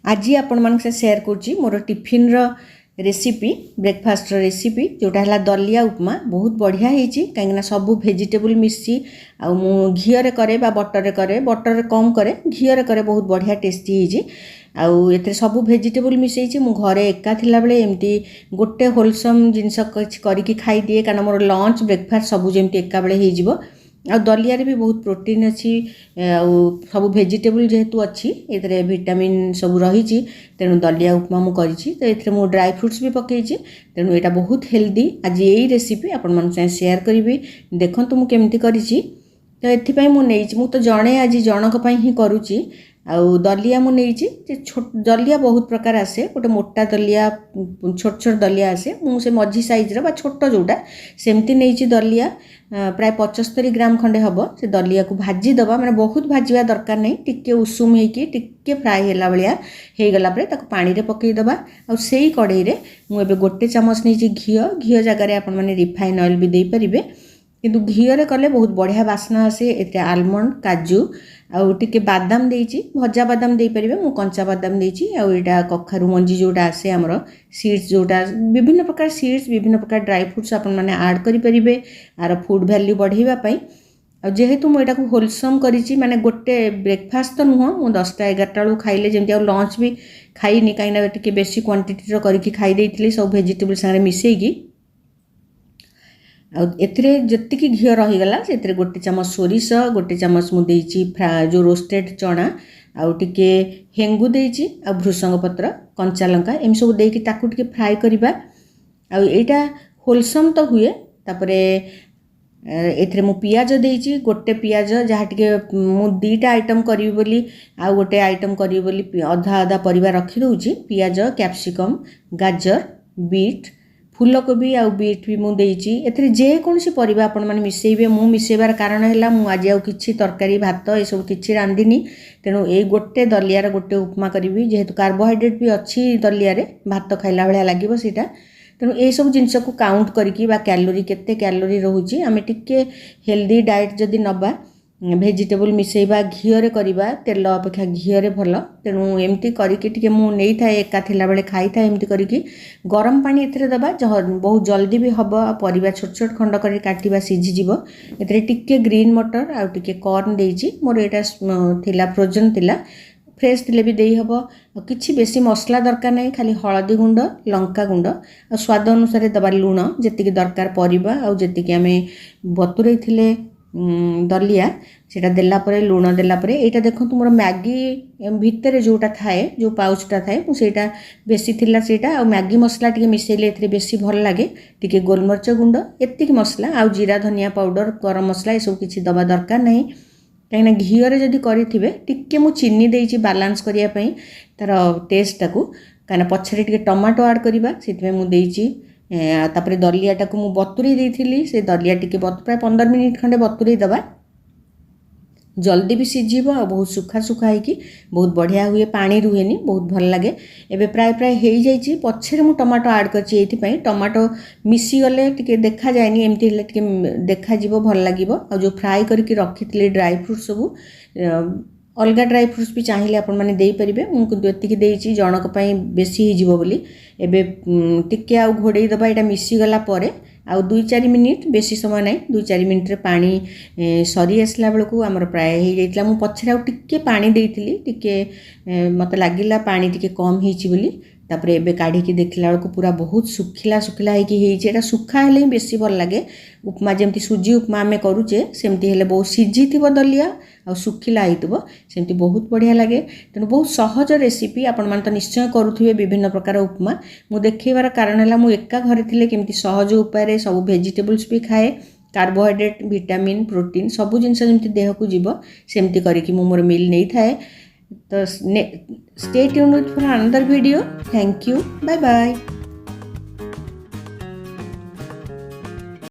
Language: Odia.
ଆଜି ଆପଣମାନଙ୍କ ସହ ସେୟାର କରୁଛି ମୋର ଟିଫିନ୍ର ରେସିପି, ବ୍ରେକଫାଷ୍ଟର ରେସିପି, ଯେଉଁଟା ହେଲା ଦଲିଆ ଉପମା। ବହୁତ ବଢ଼ିଆ ହେଇଛି, କାହିଁକିନା ସବୁ ଭେଜିଟେବୁଲ୍ ମିଶିଛି। ଆଉ ମୁଁ ଘିଅରେ କରେ ବା ବଟରରେ କରେ, ବଟରରେ କମ୍ କରେ, ଘିଅରେ କରେ, ବହୁତ ବଢ଼ିଆ ଟେଷ୍ଟି ହେଇଛି। ଆଉ ଏଥିରେ ସବୁ ଭେଜିଟେବୁଲ୍ ମିଶାଇଛି। ମୁଁ ଘରେ ଏକା ଥିଲାବେଳେ ଏମିତି ଗୋଟେ ହୋଲସମ୍ ଜିନିଷ କିଛି କରିକି ଖାଇଦିଏ, କାରଣ ମୋର ଲଞ୍ଚ, ବ୍ରେକଫାଷ୍ଟ ସବୁ ଯେମିତି ଏକାବେଳେ ହେଇଯିବ। ଆଉ ଦଲିଆରେ ବି ବହୁତ ପ୍ରୋଟିନ୍ ଅଛି, ଆଉ ସବୁ ଭେଜିଟେବୁଲ୍ ଯେହେତୁ ଅଛି, ଏଥିରେ ଭିଟାମିନ୍ ସବୁ ରହିଛି। ତେଣୁ ଦଲିଆ ଉପମା ମୁଁ କରିଛି। ତ ଏଥିରେ ମୁଁ ଡ୍ରାଏ ଫ୍ରୁଟ୍ସ ବି ପକାଇଛି, ତେଣୁ ଏଇଟା ବହୁତ ହେଲ୍ଦି। ଆଜି ଏଇ ରେସିପି ଆପଣମାନଙ୍କ ସାଙ୍ଗେ ସେୟାର କରିବି। ଦେଖନ୍ତୁ ମୁଁ କେମିତି କରିଛି। ତ ଏଥିପାଇଁ ମୁଁ ନେଇଛି, ମୁଁ ତ ଜଣେ, ଆଜି ଜଣଙ୍କ ପାଇଁ ହିଁ କରୁଛି। ଆଉ ଦଲିଆ ମୁଁ ନେଇଛି ଯେ ଛୋଟ ଦଲିଆ ବହୁତ ପ୍ରକାର ଆସେ, ଗୋଟେ ମୋଟା ଦଲିଆ, ଛୋଟ ଛୋଟ ଦଲିଆ ଆସେ। ମୁଁ ସେ ମଝି ସାଇଜ୍ର ବା ଛୋଟ ଯେଉଁଟା, ସେମିତି ନେଇଛି ଦଲିଆ। ପ୍ରାୟ 75 ଗ୍ରାମ ଖଣ୍ଡେ ହେବ। ସେ ଦଲିଆକୁ ଭାଜି ଦେବା, ମାନେ ବହୁତ ଭାଜିବା ଦରକାର ନାହିଁ, ଟିକେ ଉଷୁମ ହେଇକି ଟିକେ ଫ୍ରାଏ ହେଲା ଭଳିଆ ହେଇଗଲା ପରେ ତାକୁ ପାଣିରେ ପକାଇଦେବା। ଆଉ ସେଇ କଡ଼େଇରେ ମୁଁ ଏବେ ଗୋଟେ ଚାମଚ ନେଇଛି ଘିଅ। ଘିଅ ଜାଗାରେ ଆପଣମାନେ ରିଫାଇନ୍ ଅଏଲ୍ ବି ଦେଇପାରିବେ, କିନ୍ତୁ ଘିଅରେ କଲେ ବହୁତ ବଢ଼ିଆ ବାସ୍ନା ଆସେ। ଏଥିରେ ଆଲମଣ୍ଡ, କାଜୁ ଆଉ ଟିକେ ବାଦାମ ଦେଇଛି। ଭଜା ବାଦାମ ଦେଇପାରିବେ, ମୁଁ କଞ୍ଚା ବାଦାମ ଦେଇଛି। ଆଉ ଏଇଟା କଖାରୁ ମଞ୍ଜି ଯେଉଁଟା ଆସେ ଆମର ସିଡ଼୍ସ ଯେଉଁଟା, ବିଭିନ୍ନ ପ୍ରକାର ସିଡ଼୍ସ, ବିଭିନ୍ନ ପ୍ରକାର ଡ୍ରାଇ ଫ୍ରୁଟ୍ସ ଆପଣମାନେ ଆଡ଼୍ କରିପାରିବେ ଆର ଫୁଡ଼୍ ଭ୍ୟାଲ୍ୟୁ ବଢ଼େଇବା ପାଇଁ। ଆଉ ଯେହେତୁ ମୁଁ ଏଇଟାକୁ ହୋଲସମ୍ କରିଛି, ମାନେ ଗୋଟେ ବ୍ରେକଫାଷ୍ଟ ତ ନୁହଁ, ମୁଁ 10ଟା 11ଟା ବେଳକୁ ଖାଇଲେ ଯେମିତି, ଆଉ ଲଞ୍ଚ ବି ଖାଇନି, କାହିଁକିନା ଟିକେ ବେଶୀ କ୍ୱାଣ୍ଟିଟିର କରିକି ଖାଇ ଦେଇଥିଲି ସବୁ ଭେଜିଟେବୁଲ୍ ସାଙ୍ଗରେ ମିଶାଇକି। ଆଉ ଏଥିରେ ଯେତିକି ଘିଅ ରହିଗଲା, ସେଥିରେ ଗୋଟେ ଚାମଚ ସୋରିଷ, ଗୋଟେ ଚାମଚ ମୁଁ ଦେଇଛି ଯେଉଁ ରୋଷ୍ଟେଡ଼ ଚଣା, ଆଉ ଟିକେ ହେଙ୍ଗୁ ଦେଇଛି, ଆଉ ଭୃସଙ୍ଗ ପତ୍ର, କଞ୍ଚା ଲଙ୍କା, ଏମିତି ସବୁ ଦେଇକି ତାକୁ ଟିକେ ଫ୍ରାଏ କରିବା। ଆଉ ଏଇଟା ହୋଲସମ୍ ତ ହୁଏ। ତାପରେ ଏଥିରେ ମୁଁ ପିଆଜ ଦେଇଛି, ଗୋଟେ ପିଆଜ ଯାହା ଟିକେ। ମୁଁ ଦୁଇଟା ଆଇଟମ୍ କରିବି ବୋଲି ଆଉ ଗୋଟେ ଆଇଟମ୍ କରିବି ବୋଲି ଅଧା ଅଧା ପରିବା ରଖିଦେଉଛି। ପିଆଜ, କ୍ୟାପ୍ସିକମ୍, ଗାଜର, ବିଟ୍, ଫୁଲକୋବି ଆଉ ବିଟ୍ ବି ମୁଁ ଦେଇଛି। ଏଥିରେ ଯେକୌଣସି ପରିବା ଆପଣମାନେ ମିଶାଇବେ। ମୁଁ ମିଶାଇବାର କାରଣ ହେଲା, ମୁଁ ଆଜି ଆଉ କିଛି ତରକାରୀ, ଭାତ ଏସବୁ କିଛି ରାନ୍ଧିନି। ତେଣୁ ଏଇ ଗୋଟେ ଦଲିଆର ଗୋଟେ ଉପମା କରିବି। ଯେହେତୁ କାର୍ବୋହାଇଡ୍ରେଟ୍ ବି ଅଛି ଦଲିଆରେ, ଭାତ ଖାଇଲା ଭଳିଆ ଲାଗିବ ସେଇଟା। ତେଣୁ ଏଇସବୁ ଜିନିଷକୁ କାଉଣ୍ଟ କରିକି ବା କ୍ୟାଲୋରି, କେତେ କ୍ୟାଲୋରି ରହୁଛି, ଆମେ ଟିକେ ହେଲ୍ଦି ଡାଏଟ୍ ଯଦି ନେବା, ଭେଜିଟେବୁଲ୍ ମିଶାଇବା, ଘିଅରେ କରିବା, ତେଲ ଅପେକ୍ଷା ଘିଅରେ ଭଲ। ତେଣୁ ଏମିତି କରିକି ଟିକେ ମୁଁ ନେଇଥାଏ, ଏକା ଥିଲାବେଳେ ଖାଇଥାଏ ଏମିତି କରିକି। ଗରମ ପାଣି ଏଥିରେ ଦେବା, ବହୁତ ଜଲ୍ଦି ବି ହେବ। ଆଉ ପରିବା ଛୋଟ ଛୋଟ ଖଣ୍ଡ କରି କାଟିବା, ସିଝିଯିବ। ଏଥିରେ ଟିକେ ଗ୍ରୀନ୍ ମଟର ଆଉ ଟିକେ କର୍ନ ଦେଇଛି। ମୋର ଏଇଟା ଥିଲା, ଫ୍ରୋଜନ୍ ଥିଲା, ଫ୍ରେଶ୍ ଥିଲେ ବି ଦେଇହେବ। ଆଉ କିଛି ବେଶୀ ମସଲା ଦରକାର ନାହିଁ, ଖାଲି ହଳଦୀ ଗୁଣ୍ଡ, ଲଙ୍କା ଗୁଣ୍ଡ ଆଉ ସ୍ୱାଦ ଅନୁସାରେ ଦେବା ଲୁଣ, ଯେତିକି ଦରକାର ପରିବା ଆଉ ଯେତିକି ଆମେ ବତୁରେଇ ଥିଲେ ଦଲିଆ ସେଇଟା ଦେଲା ପରେ, ଲୁଣ ଦେଲା ପରେ, ଏଇଟା ଦେଖନ୍ତୁ, ମୋର ମ୍ୟାଗି ଭିତରେ ଯେଉଁଟା ଥାଏ, ଯେଉଁ ପାଉଚଟା ଥାଏ, ମୁଁ ସେଇଟା ବେଶୀ ଥିଲା ସେଇଟା। ଆଉ ମ୍ୟାଗି ମସଲା ଟିକେ ମିଶାଇଲେ ଏଥିରେ ବେଶୀ ଭଲ ଲାଗେ। ଟିକେ ଗୋଲମରିଚ ଗୁଣ୍ଡ, ଏତିକି ମସଲା। ଆଉ ଜିରା, ଧନିଆ ପାଉଡ଼ର, ଗରମ ମସଲା ଏସବୁ କିଛି ଦେବା ଦରକାର ନାହିଁ, କାହିଁକିନା ଘିଅରେ ଯଦି କରିଥିବେ। ଟିକେ ମୁଁ ଚିନି ଦେଇଛି ବାଲାନ୍ସ କରିବା ପାଇଁ ତା'ର ଟେଷ୍ଟଟାକୁ, କାହିଁକିନା ପଛରେ ଟିକେ ଟମାଟୋ ଆଡ଼୍ କରିବା, ସେଥିପାଇଁ ମୁଁ ଦେଇଛି। ତାପରେ ଦଲିଆଟାକୁ ମୁଁ ବତୁରେଇ ଦେଇଥିଲି। ସେ ଦଲିଆ ଟିକେ ପ୍ରାୟ 15 ମିନିଟ୍ ଖଣ୍ଡେ ବତୁରେଇ ଦେବା, ଜଲ୍ଦି ବି ସିଝିବ ଆଉ ବହୁତ ଶୁଖା ଶୁଖା ହେଇକି ବହୁତ ବଢ଼ିଆ ହୁଏ, ପାଣି ରୁହେନି, ବହୁତ ଭଲ ଲାଗେ। ଏବେ ପ୍ରାୟ ପ୍ରାୟ ହେଇଯାଇଛି। ପଛରେ ମୁଁ ଟମାଟୋ ଆଡ଼୍ କରିଛି ଏଇଥିପାଇଁ, ଟମାଟୋ ମିଶିଗଲେ ଟିକେ ଦେଖାଯାଏନି, ଏମିତି ହେଲେ ଟିକେ ଦେଖାଯିବ, ଭଲ ଲାଗିବ। ଆଉ ଯେଉଁ ଫ୍ରାଏ କରିକି ରଖିଥିଲି ଡ୍ରାଏ ଫ୍ରୁଟ୍ସ ସବୁ, ଅଲଗା ଡ୍ରାଏ ଫ୍ରୁଟ୍ସ ବି ଚାହିଁଲେ ଆପଣମାନେ ଦେଇପାରିବେ। ମୁଁ କିନ୍ତୁ ଏତିକି ଦେଇଛି, ଜଣଙ୍କ ପାଇଁ ବେଶୀ ହେଇଯିବ ବୋଲି। ଏବେ ଟିକେ ଆଉ ଘୋଡ଼େଇ ଦେବା। ଏଇଟା ମିଶିଗଲା ପରେ ଆଉ 2-4 ମିନିଟ୍, ବେଶୀ ସମୟ ନାହିଁ, 2-4 ମିନିଟ୍ରେ ପାଣି ସରି ଆସିଲା ବେଳକୁ ଆମର ପ୍ରାୟ ହେଇଯାଇଥିଲା। ମୁଁ ପଛରେ ଆଉ ଟିକେ ପାଣି ଦେଇଥିଲି, ଟିକେ ମୋତେ ଲାଗିଲା ପାଣି ଟିକେ କମ୍ ହେଇଛି ବୋଲି। ତାପରେ ଏବେ କାଢ଼ିକି ଦେଖିଲା ବେଳକୁ ପୁରା ବହୁତ ଶୁଖିଲା ଶୁଖିଲା ହେଇକି ହେଇଛି। ଏଇଟା ଶୁଖା ହେଲେ ହିଁ ବେଶୀ ଭଲ ଲାଗେ ଉପମା। ଯେମିତି ସୁଜି ଉପମା ଆମେ କରୁଛେ, ସେମିତି ହେଲେ ବହୁତ ସିଝିଥିବ ଦଲିଆ ଆଉ ଶୁଖିଲା ହେଇଥିବ, ସେମିତି ବହୁତ ବଢ଼ିଆ ଲାଗେ। ତେଣୁ ବହୁତ ସହଜ ରେସିପି। ଆପଣମାନେ ତ ନିଶ୍ଚୟ କରୁଥିବେ ବିଭିନ୍ନ ପ୍ରକାର ଉପମା। ମୁଁ ଦେଖେଇବାର କାରଣ ହେଲା, ମୁଁ ଏକା ଘରେ ଥିଲେ କେମିତି ସହଜ ଉପାୟରେ ସବୁ ଭେଜିଟେବୁଲ୍ସ ବି ଖାଏ, କାର୍ବୋହାଇଡ୍ରେଟ୍, ଭିଟାମିନ୍, ପ୍ରୋଟିନ୍ ସବୁ ଜିନିଷ ଯେମିତି ଦେହକୁ ଯିବ, ସେମିତି କରିକି ମୁଁ ମୋର ମିଲ୍ ନେଇଥାଏ। ତ stay tuned with for another video. Thank you, bye bye.